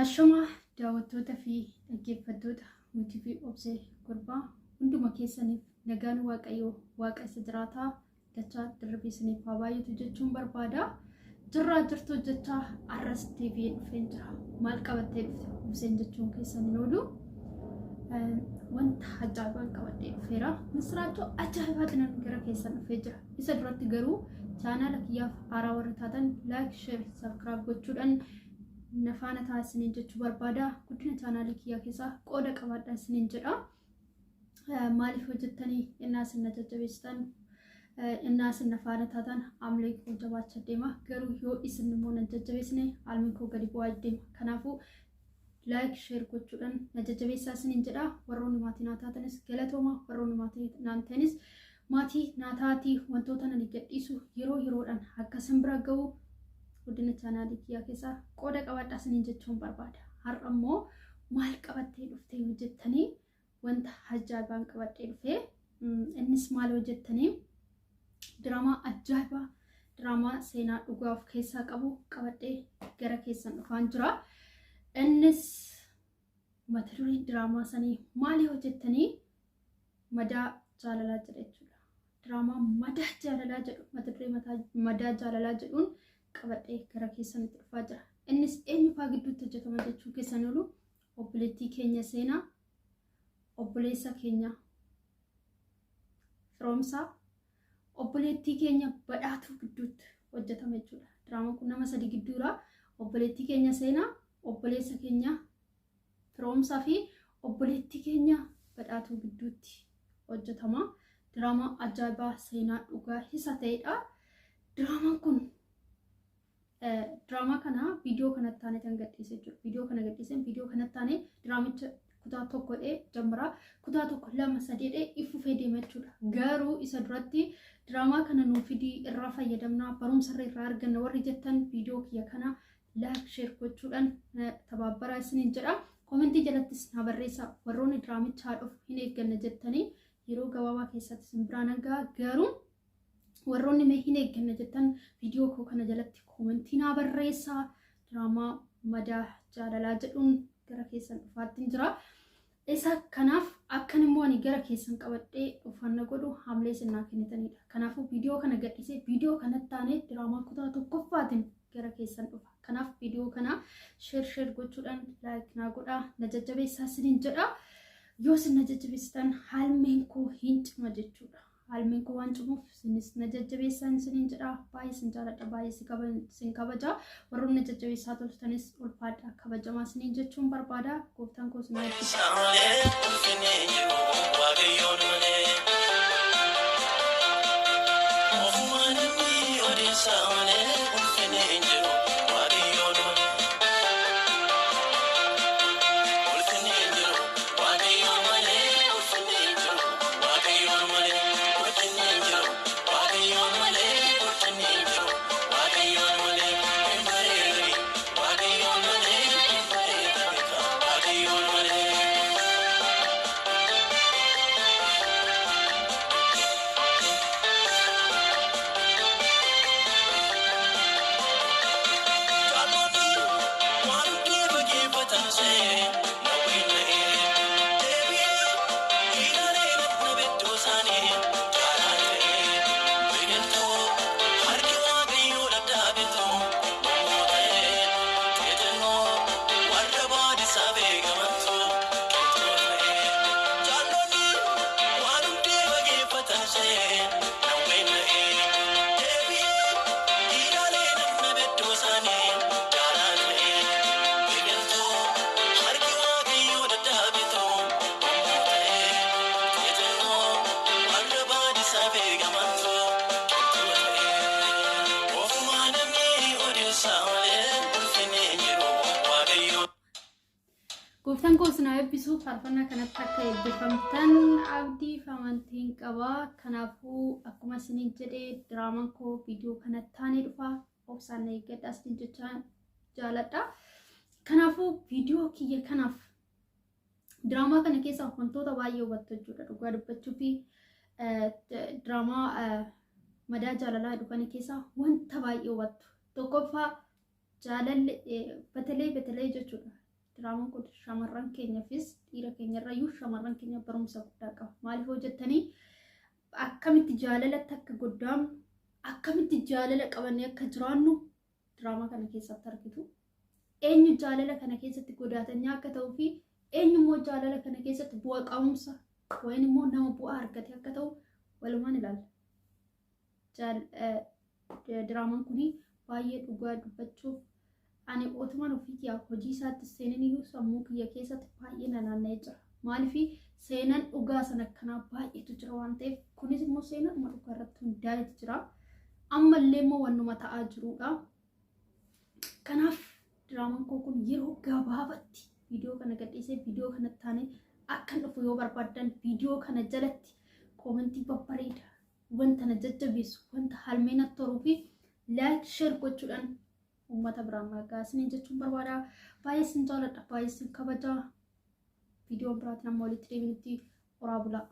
Ashamaa daawwattoota fi dhaggeeffattoota UTV Obsee Gurbaa, hunduma keessaniif nagaan Waaqayyoo Waaqa isa jiraataa dachaa dirribii isiniif haa baay'atu jechuun barbaada. Jirraa jirtu jechaa arras deebi'ee dhufeen jira. Maal qabattee dhufte Obseen jechuun keessan hin oolu. Wanta ajaa'ibaan qabadhee dhufeera. Misiraachoo ajaa'ibaatiin gara keessan dhufee jira. Isa duratti garuu chaanaala kiyyaaf haaraa warri taatan like, share, subscribe gochuudhaan na faana ta'a isiniin jechuu barbaada. Guddina chaanaalii kiyyaa keessaa qooda qabaadha isiniin jedha. Maaliif hojjettanii innaa isin na jajjabeessitan, innaa isin na faana taatan hamileen koo jabaachaa deema. Garuu yoo isin immoo na jajjabeessine hamileen koo gadi bu'aa deema. Kanaafuu like, share gochuudhaan na jajjabeessaa isiniin jedha. Warroonni maatii naa taatanis galatooma. Warroonni maatii naan ta'anis maatii naa taatii wantoota nani gadhiisu yeroo yeroodhaan akka isin bira ga'u guddina chaanaalii kiyyaa keessaa qooda qabaadhaa isiniin jechuun barbaada. Har'a immoo maal qabattee dhuftee hojjettanii wanta ajaa'ibaan qabadhee dhufee, innis maal hojjettanii diraamaa ajaa'ibaa, diraamaa seenaa dhugaa of keessaa qabu qabadhee gara keessan dhufaan jira. Innis mata dureen diraamaa sanii maali hojjettanii Madaa Jaalalaa jedha jechuudha. Diraamaa Madaa Jaalalaa jedhu mata duree Madaa Jaalalaa jedhuun qabadhee gara keessanitti dhufaa jira. Innis eenyufaa gidduutti hojjetama jechuu keessan oolu, obboleettii keenya Seenaa, obboleessa keenya Firoomsaa, obboleettii keenya Badhaatuu gidduutti hojjetama jechuudha. Diraamaan kun nama sadi gidduudha. Obboleettii keenya Seenaa, obboleessa keenya Firoomsaa fi obboleettii keenya Badhaatuu gidduutti hojjetama. Diraamaa ajaa'ibaa seenaa dhugaa isa ta'edha. Diraamaan kun diraamaa kana viidiyoo kanatti aanee kan gadhiise jechuudha. Viidiyoo kana gadhiiseen viidiyoo kanatti aanee diraamicha kutaa tokko dhee jammaraa, kutaa tokko, lama, sadii dhee iffufee deema jechuudha. Garuu isa duratti diraamaa kana nuu fidii, irraa fayyadamnaa, barumsa irraa arganna warri jettan viidiyoo kiyya kana like, share gochuudhaan tabaabbaraa isiniin jedha. Koomentii jalattis na barreessaa, warroonni diraamicha haa dhufu hin eegganna jettanii. Yeroo gabaabaa keessatti isin biraan hangaa, garuu warroonni mee hin eegganna jettan viidiyoo koo kana jalatti koomentii naa barreessaa. Diraamaa Madaa Jaalalaa jedhuun gara keessan dhufaattiin jira. Isa kanaaf akkan immoo ani gara keessan qabadhee dhufanna godhu haamlee isin naa kennitanidha. Kanaafuu viidiyoo kana gadhiisee viidiyoo kanatti aanee diraamaa kutaa tokkoffaatiin gara keessan dhufa. Kanaaf viidiyoo kana share share gochuudhaan like naa godhaa, na jajjabeessaa isiniin jedha. Yoo isin na jajjabeessitan haalmeen koo hin cima jechuudha. Haalmeen koo waan cimuuf isinis na jajjabeessaa isiniin jedha. Baay'ee isin jaaladha, baay'ee isin kabaja. Warroonni na jajjabeessaa toltanis ulfaadha, kabajamaa isiniin jechuun barbaada. Gooftaan koo isin haa eebbisu. Malee ulfinni hin jiru Waaqayyoon malee. Ofumaa namni odeessaa malee ulfinni hin jiru Waaqayyoon malee. Ulfinni hin jiru Waaqayyoon malee, ulfinni hin jiru Waaqayyoon malee, ulfinni hin jiru Waaqayyoon malee, ulfinni hin jiru Waaqayyoon malee, hin bareedani Waaqayyoon malee, hin bareedani Waaqayyoon malee. Jaalonni waan hundee fageeffatan see nawween na'ee deebi'ee ilaalee nabeddoo isaanii jaalaa ta'ee biqiltuu harki Waaqayyoo dhadhaabetu mormoo ta'ee xexennoo warra baadisaa beekamantu qilxuu ta'ee. Jaalonni waan hundee fageeffatan see nawween na'ee deebi'ee ilaalee nabeddoo isaanii jaalaa ta'ee biqiltuu harki Waaqayyoo dhadhaabetu mormoo ta'ee xexennoo warra baadisaa beekamantu qilxuu ta'ee. Ofumaa namni odeessaa malee ulfinni hin jiru Waaqayyoon. Gooftaan koo isin haa eebbisu. Faarfannaa kanatti akka eebbifamtan abdii fi amantiin qaba. Kanaafuu akkuma isiniin jedhee diraamaan koo viidiyoo kanatti aanee dhufa. Obsaan na eeggadhaa isiniin jecha jaaladha. Kanaafuu viidiyoo kiyya kanaaf diraamaa kana keessa wantoota baay'ee hubattu jechuudha. Dhugaa dubbachuu fi diraamaa Madaa Jaalalaa jedhu kana keessa wanta baay'ee hubattu. Tokkoffaa, jaalalli batalee batalee jechuudha. Diraamaan kun shamarran keenyaafis dhiira keenyarrayyuu shamarran keenya barumsa guddaa qaba. Maaliif hojjettanii akkamitti jaalalatti akka goddaamnu, akkamitti jaalala qabannee akka jiraannu diraamaa kana keessatti argitu. Eenyu jaalala kana keessatti godaatanii akka ta'uu fi eenyu immoo jaalala kana keessatti bu'a qabumsa wayin immoo nama bu'aa argate akka ta'u walumaan ilaalla. Diraamaan kun baay'ee dhugaa dubbachuuf ani otumaan ofii kiyyaa hojii isaatti seenan iyyuu sammuu kiyya keessatti baay'ee na naanna'ee jira. Maaliif seenan dhugaa sana akkanaa baay'eetu jira waan ta'eef, kunis immoo seenanuma dhugaa irratti hundaa'etu jira. Ammallee immoo wannuma ta'aa jirudha. Kanaaf diraamaan koo kun yeroo gabaabatti viidiyoo kana gadhiisee viidiyoo kanatti taanee akkan dhufu yoo barbaaddan, viidiyoo kana jalatti koomentii babbareeda wanta na jajjabeessu, wanta halmee natti toruu fi like, share gochuudhaan uummata biraan nagaa isiniin jechuun barbaada. Baay'ee isin jaaladha, baay'ee isin kabaja. Viidiyoon biraatiin amma walitti deebinutti horaa bulaa.